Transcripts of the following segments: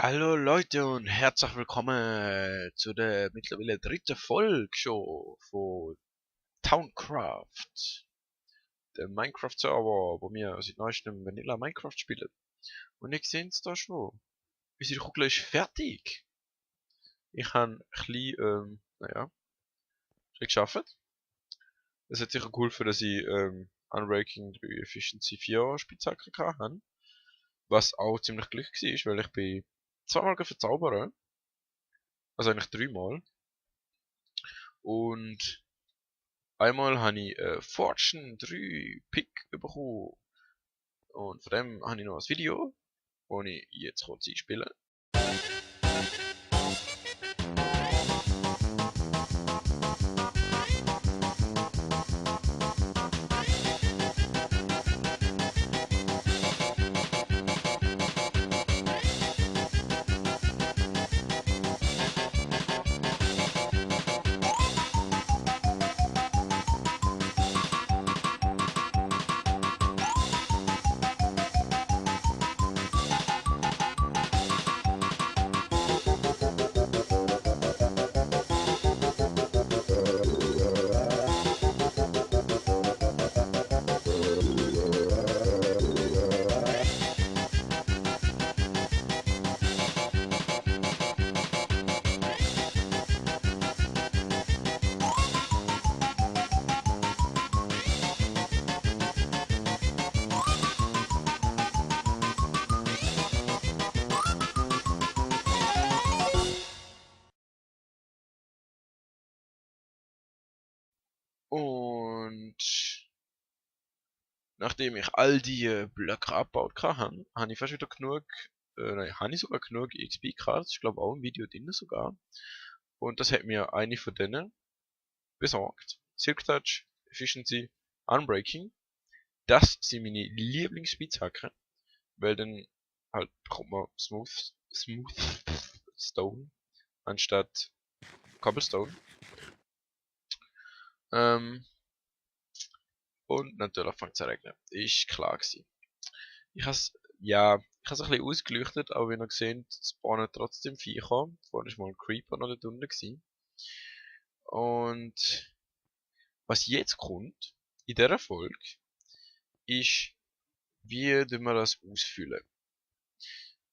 Hallo Leute und herzlich willkommen zu der mittlerweile dritten Folge schon von Towncraft, dem Minecraft-Server, wo wir seit neuestem Vanilla Minecraft spielen. Und ihr seht es da schon, unsere Kugel ist fertig. Ich habe ein bisschen, naja, ein bisschen geschafft. Es hat sicher geholfen, dass ich Unbreaking 3 Efficiency 4 Spitzhacke hatte, was auch ziemlich Glück war, weil ich bin zweimal verzaubern, also eigentlich dreimal. Und einmal habe ich Fortune 3 Pick bekommen. Und von dem habe ich noch ein Video, das ich jetzt kurz einspiele. Und nachdem ich all die Blöcke abgebaut habe, habe ich fast wieder genug, nein, habe ich sogar genug XP-Cards, ich glaube auch im Video drin sogar. Und das hat mir eine von denen besorgt. Silk Touch, Efficiency, Unbreaking. Das sind meine Lieblingsspitzhacken, weil dann halt bekommt man Smooth Stone anstatt Cobblestone. Ähm, und natürlich fängt es an regnen. Ist klar gewesen. Ich has, ja, ich has ein bisschen ausgeleuchtet, aber wie ihr gesehen, spawnen trotzdem Viecher. Vorhin war mal ein Creeper noch da unten gewesen. Und was jetzt kommt, in dieser Folge, ist, wie wir das ausfüllen.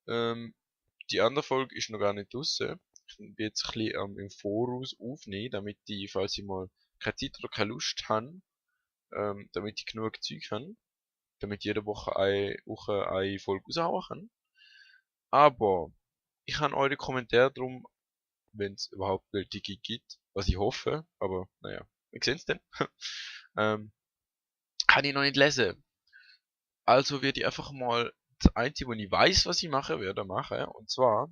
Ähm, die andere Folge ist noch gar nicht draussen. Ich bin jetzt ein bisschen im Voraus aufnehmen, damit ich, falls ich mal keine Zeit oder keine Lust habe, damit ich genug Zeug habe, damit jede Woche eine Folge raushauen kann. Aber ich habe eure Kommentare drum, wenn es überhaupt welche gibt, was ich hoffe, aber naja, wir sehen es dann. Kann ich noch nicht lesen. Also werde ich einfach mal das Einzige, wo ich weiß, was ich mache, werde machen. Und zwar,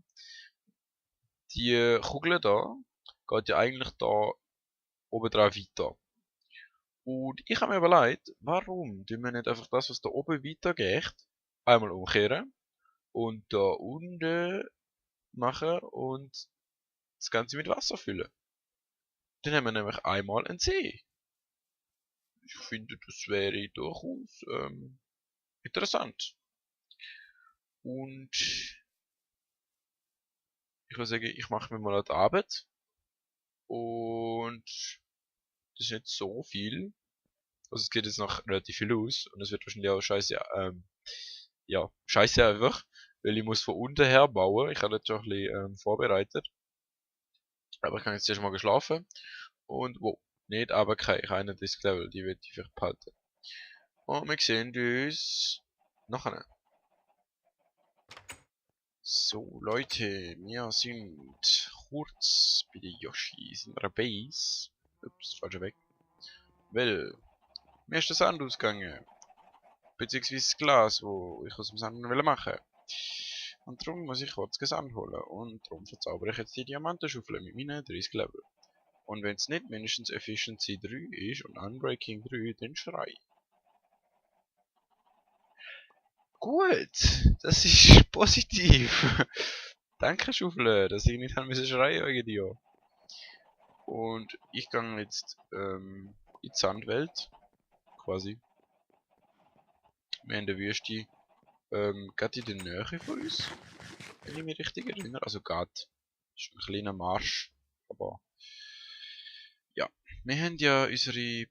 die Kugel da geht ja eigentlich da oben drauf weiter. Und ich habe mir überlegt, warum tun wir nicht einfach das, was da oben weitergeht, einmal umkehren und da unten machen und das Ganze mit Wasser füllen. Dann haben wir nämlich einmal einen See. Ich finde, das wäre durchaus interessant. Und ich würde sagen, ich mache mir mal an die Arbeit. Und das ist nicht so viel. Also es geht jetzt noch relativ viel aus. Und es wird wahrscheinlich auch scheiße, ja, scheiße einfach. Weil ich muss von unten her bauen. Ich habe jetzt schon ein bisschen vorbereitet. Aber ich kann jetzt erst mal geschlafen. Und wo? Nicht, aber kein 31 Level. Die wird ich vielleicht behalten. Und wir sehen uns nachher. So, Leute, wir sind kurz bei der Yoshi, in der Base. Ups, falscher Weg. Weil, mir ist der Sand ausgegangen. Beziehungsweise das Glas, wo ich aus dem Sand will machen. Und darum muss ich kurz Sand holen. Und darum verzaubere ich jetzt die Diamantenschaufel mit meinen 30 Level. Und wenn es nicht mindestens Efficiency 3 ist und Unbreaking 3, dann schrei. Gut, das ist positiv. Danke, Schaufel, dass ich nicht haben schreien wegen dir. Und ich gehe jetzt in die Sandwelt, quasi. Wir haben in der Wüste, gerade in der Nähe von uns. wenn ich mich richtig erinnere. Also geht. Ist ein kleiner Marsch. Aber ja. Wir haben ja unsere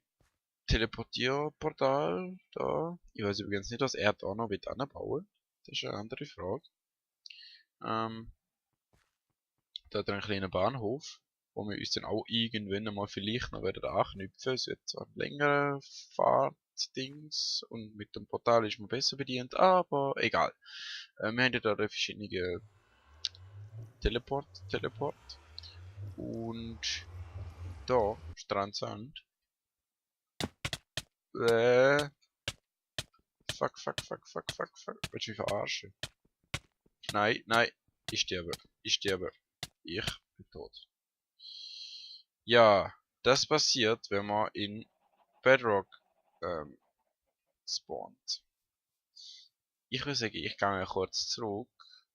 Teleportierportal da. Ich weiß übrigens nicht, was er da noch anbauen will. Das ist eine andere Frage. Da hat er einen kleinen Bahnhof, wo wir uns dann auch irgendwann einmal vielleicht noch werden anknüpfen. Es wird zwar ein längerer Fahrtdings und mit dem Portal ist man besser bedient, aber egal. Wir haben ja da verschiedene Teleport und da Strandsand. Fuck. Willst du mich verarschen? Nein. Ich sterbe. Ich bin tot. Ja, das passiert, wenn man in Bedrock spawnt. Ich würde sagen, ich gehe kurz zurück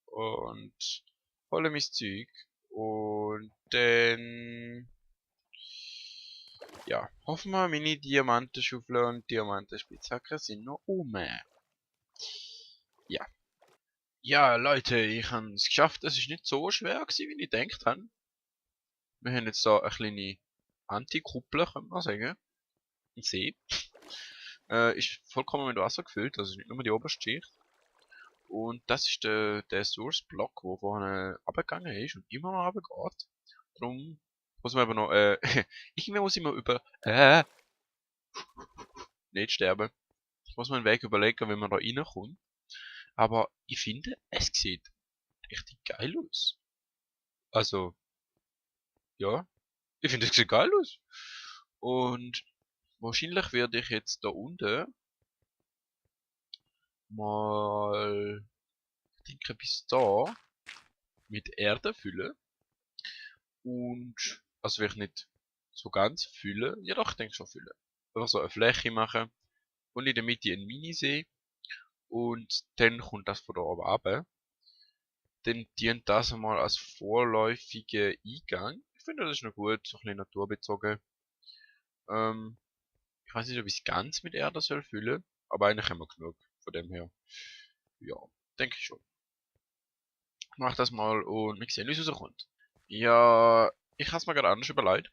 und hole mein Zeug und dann ja, hoffen wir, meine Diamantenschaufel und Diamantenspitzhacke sind noch um. Ja. Ja, Leute, ich habe es geschafft. Es ist nicht so schwer gewesen, wie ich gedacht habe. Wir haben jetzt da eine kleine Antikuppel, könnte man sagen. Ein See. Ist vollkommen mit Wasser gefüllt, also nicht nur die oberste Schicht. Und das ist der Source-Block, der vorne abgegangen ist und immer noch runtergeht. Darum muss man aber noch, irgendwie muss ich mir nicht sterben. Ich muss mir einen Weg überlegen, wenn man da reinkommt. Aber ich finde, es sieht richtig geil aus. Also, ja, ich finde, es sieht geil aus. Und wahrscheinlich werde ich jetzt da unten mal, ich denke bis da, mit Erde füllen. Und, also will ich nicht so ganz füllen, ja doch, ich denke schon füllen. Einfach so eine Fläche machen und in der Mitte einen Minisee. Und dann kommt das von da oben runter. Dann dient das einmal als vorläufiger Eingang. Ich finde, das ist noch gut, so ein bisschen naturbezogen. Ich weiß nicht, ob ich es ganz mit Erde soll füllen, aber eigentlich haben wir genug. Von dem her, ja, denke ich schon. Ich mach das mal und wir sehen, wie es rauskommt. Ja, ich habe es mir gerade anders überlegt,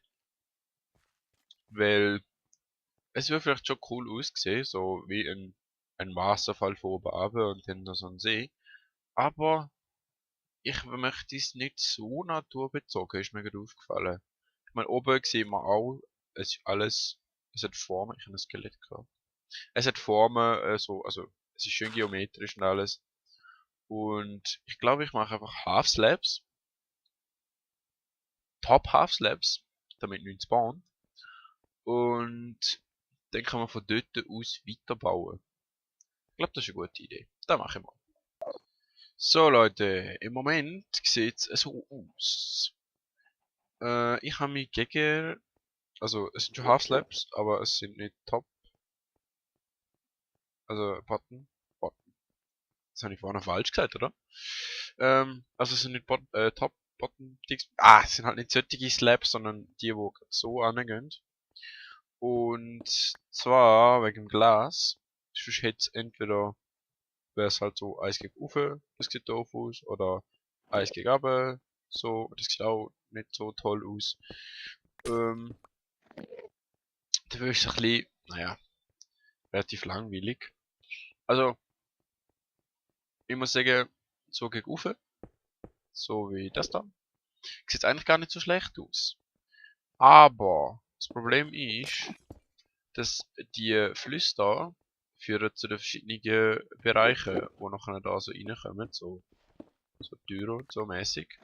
weil es wird vielleicht schon cool aussehen, so wie ein Wasserfall von oben runter und dann so ein See. Aber ich möchte es nicht so naturbezogen, ist mir gerade aufgefallen. Ich meine, oben sieht man auch, es ist alles, es hat Formen, ich habe ein Skelett gehabt. Es hat Formen, so, also, es ist schön geometrisch und alles. Und ich glaube, ich mache einfach Half Slabs, Top Half Slabs, damit nichts spawnt. Und dann kann man von dort aus weiterbauen. Ich glaube, das ist eine gute Idee. Das mache ich mal. So Leute, im Moment sieht es so aus. Ich habe mich gegen, also es sind schon Half Slabs, aber es sind nicht Top, also Bottom. Das habe ich vorhin falsch gesagt, oder? Also es sind nicht Top, Bottom, Dicks, es sind halt nicht solche Slabs, sondern die so angehen. Und zwar wegen dem Glas. Sonst hätte es entweder, wäre es halt so Eis gegen Ufe, das sieht doof aus, oder Eis gegen Abe, so, das sieht auch nicht so toll aus. Dafür ist es ein bisschen, naja, relativ langweilig. Also, ich muss sagen, so gegen Ufe, so wie das da, sieht eigentlich gar nicht so schlecht aus. Aber das Problem ist, dass die Flüsse da führen zu den verschiedenen Bereichen, wo nachher da so reinkommen, so Türen und so mäßig.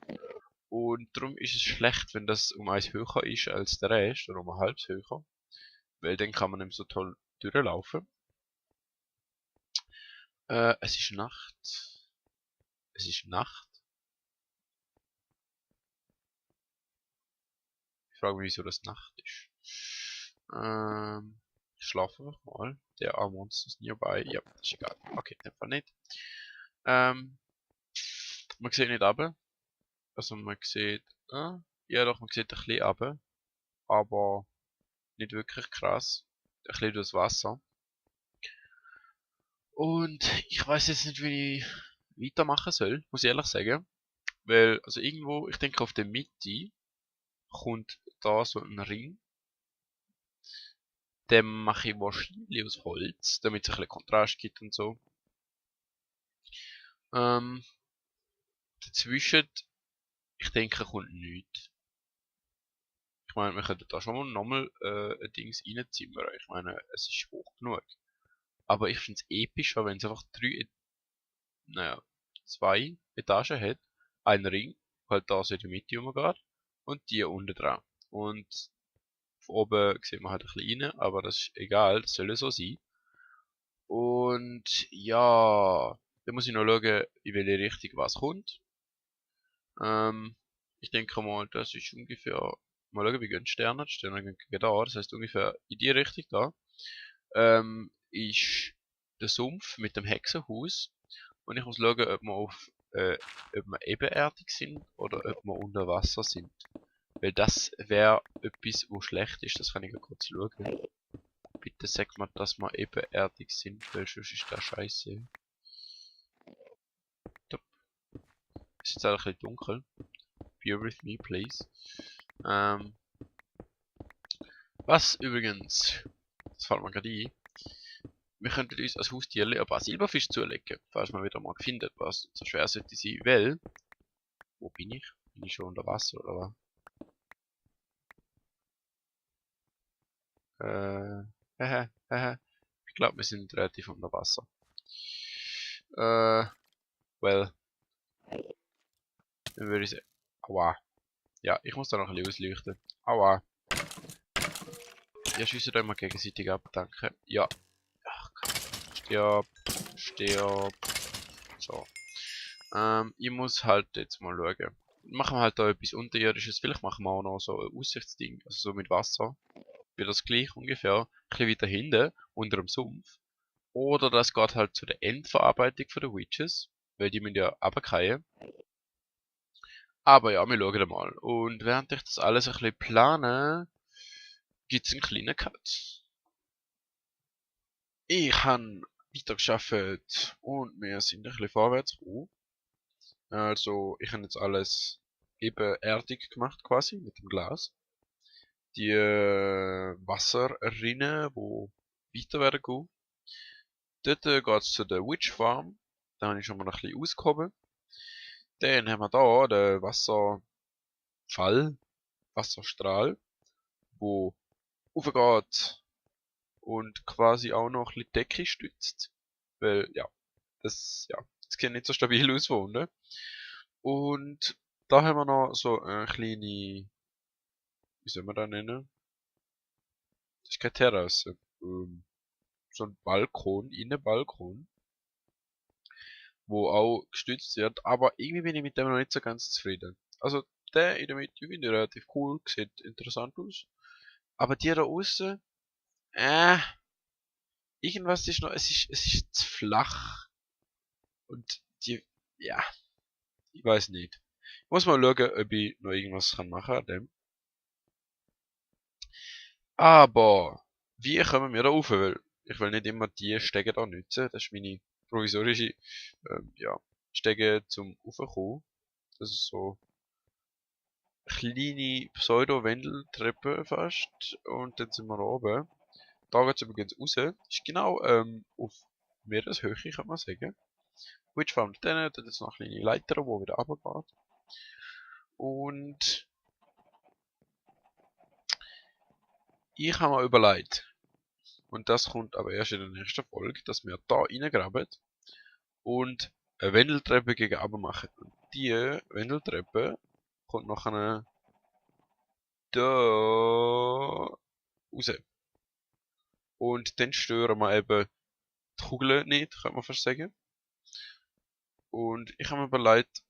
Und darum ist es schlecht, wenn das um eins höher ist als der Rest, oder um ein halbes höher. Weil dann kann man nicht so toll durchlaufen. Es ist Nacht. Es ist Nacht. Ich frage mich, wieso das Nacht ist. Ich schlafe einfach mal. Der Monster ist nearby. Ja, das ist egal. Okay, in dem Fall nicht. Man sieht nicht runter. Also man sieht, ja doch, man sieht ein bisschen runter. Aber nicht wirklich krass. Ein bisschen durchs Wasser. Und ich weiß jetzt nicht, wie ich weitermachen soll, muss ich ehrlich sagen. Weil, also irgendwo, ich denke auf der Mitte kommt da so ein Ring. Den mache ich wahrscheinlich aus Holz, damit es ein bisschen Kontrast gibt und so. Dazwischen, ich denke, kommt nichts. Ich meine, wir könnten da schon mal nochmal ein Dings reinzimmern. Ich meine, es ist hoch genug. Aber ich finde es epischer, wenn es einfach naja, zwei Etagen hat. Ein Ring, halt da so in der Mitte rumgeht. Und die unten dran. Und von oben sieht man halt ein bisschen rein, aber das ist egal, das soll ja so sein. Und ja, da muss ich noch schauen, in welche Richtung was kommt. Ähm, ich denke mal, das ist ungefähr, mal schauen, wie gehen die Sterne gehen gegen da, das heißt ungefähr in die Richtung da, ist der Sumpf mit dem Hexenhaus. Und ich muss schauen, ob wir ebenerdig sind oder ob wir unter Wasser sind. Weil das wäre etwas, wo schlecht ist, das kann ich ja kurz schauen. Bitte sag mal, dass wir ebenerdig sind, weil sonst ist das scheiße. Da ist jetzt auch ein bisschen dunkel. Bear with me, please. Was übrigens, das fällt mir gerade ein, wir könnten uns als Haustier ein paar Silberfisch zulegen, falls man wieder mal findet, was so schwer sollte sein, weil, wo bin ich? Bin ich schon unter Wasser oder was? Ich glaube, wir sind relativ unter Wasser. Well, dann würde ich sagen, aua. Ja, ich muss da noch ein bisschen ausleuchten. Aua. Ihr schießt euch mal gegenseitig ab, danke. Ja. Ach, stirb, stirb. So. Ich muss halt jetzt mal schauen. Machen wir halt da etwas Unterirdisches. Vielleicht machen wir auch noch so ein Aussichtsding, also so mit Wasser. Wird das gleich ungefähr. Ein bisschen weiter hinten, unter dem Sumpf. Oder das geht halt zu der Endverarbeitung von den Witches. Weil die müssen ja runterfallen. Aber ja, wir schauen mal. Und während ich das alles ein bisschen plane, gibt's einen kleinen Cut. Ich habe weitergearbeitet und wir sind ein bisschen vorwärts gekommen. Also, ich habe jetzt alles ebenerdig gemacht quasi mit dem Glas. Die Wasserrinnen, wo weiter werden gehen. Dort geht's zu der Witch Farm. Da habe ich schon mal ein bisschen ausgehoben. Dann haben wir da den Wasserfall, Wasserstrahl, wo aufgeht und quasi auch noch ein bisschen die Decke stützt. Weil, ja, das sieht nicht so stabil aus von unten. Und da haben wir noch so eine kleine, wie soll man das nennen? Das ist keine Terrasse. So ein Balkon, Innenbalkon, wo auch gestützt wird, aber irgendwie bin ich mit dem noch nicht so ganz zufrieden. Also der in der Mitte finde ich relativ cool, sieht interessant aus. Aber die da außen, äh, irgendwas ist noch, es ist zu flach. Und die, ja, ich weiß nicht. Ich muss mal schauen, ob ich noch irgendwas kann machen an dem. Aber, wie kommen wir da rauf? Weil ich will nicht immer die Stege da nutzen. Das ist meine provisorische, ja, Stege zum Raufkommen. Das ist so kleine Pseudo-Wendeltreppe fast. Und dann sind wir da oben. Da geht's übrigens raus. Ist genau, auf Meereshöhe, kann man sagen. Witch Farm dann ist noch eine kleine Leiter, wo wieder runtergeht. Und ich habe mir überlegt, und das kommt aber erst in der nächsten Folge, dass wir da reingraben und eine Wendeltreppe gegen oben machen. Und die Wendeltreppe kommt nachher da raus. Und dann stören wir eben die Kugeln nicht, kann man fast sagen. Und ich habe mir überlegt,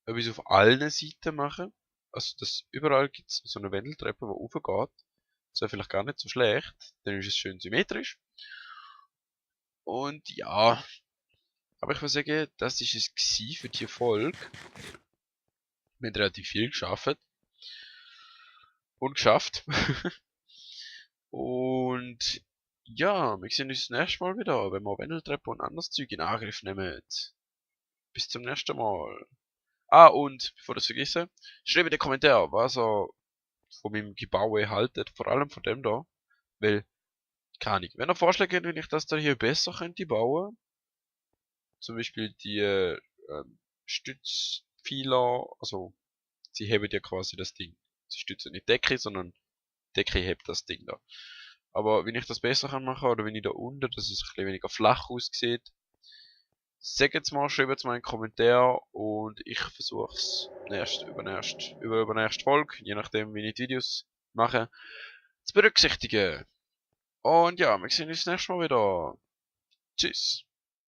ob ich es auf allen Seiten mache. Also, dass überall gibt es so eine Wendeltreppe, die raufgeht. Das wäre vielleicht gar nicht so schlecht. Dann ist es schön symmetrisch. Und ja, aber ich würde sagen, das ist es gewesen für die Folge. Wir haben relativ viel geschafft. Und geschafft. Und ja, wir sehen uns das nächste Mal wieder, wenn wir Wendeltreppe und anderes Zeug in Angriff nehmen. Bis zum nächsten Mal. Ah, und bevor ich es vergesse, schreibt in den Kommentaren, was ihr von meinem Gebaue haltet, vor allem von dem da, weil, keine Ahnung, wenn ihr Vorschläge habt, wie ich das da hier besser könnte bauen, zum Beispiel die Stützpfeiler, also sie heben ja quasi das Ding. Sie stützen nicht die Decke, sondern die Decke hebt das Ding da. Aber wenn ich das besser kann machen, oder wenn ich da unten, dass es ein bisschen weniger flach aussieht, sagt es mal, schreibt es mal in den Kommentar und ich versuche es übernächste Folge, je nachdem wie ich die Videos mache, zu berücksichtigen. Und ja, wir sehen uns nächstes Mal wieder. Tschüss.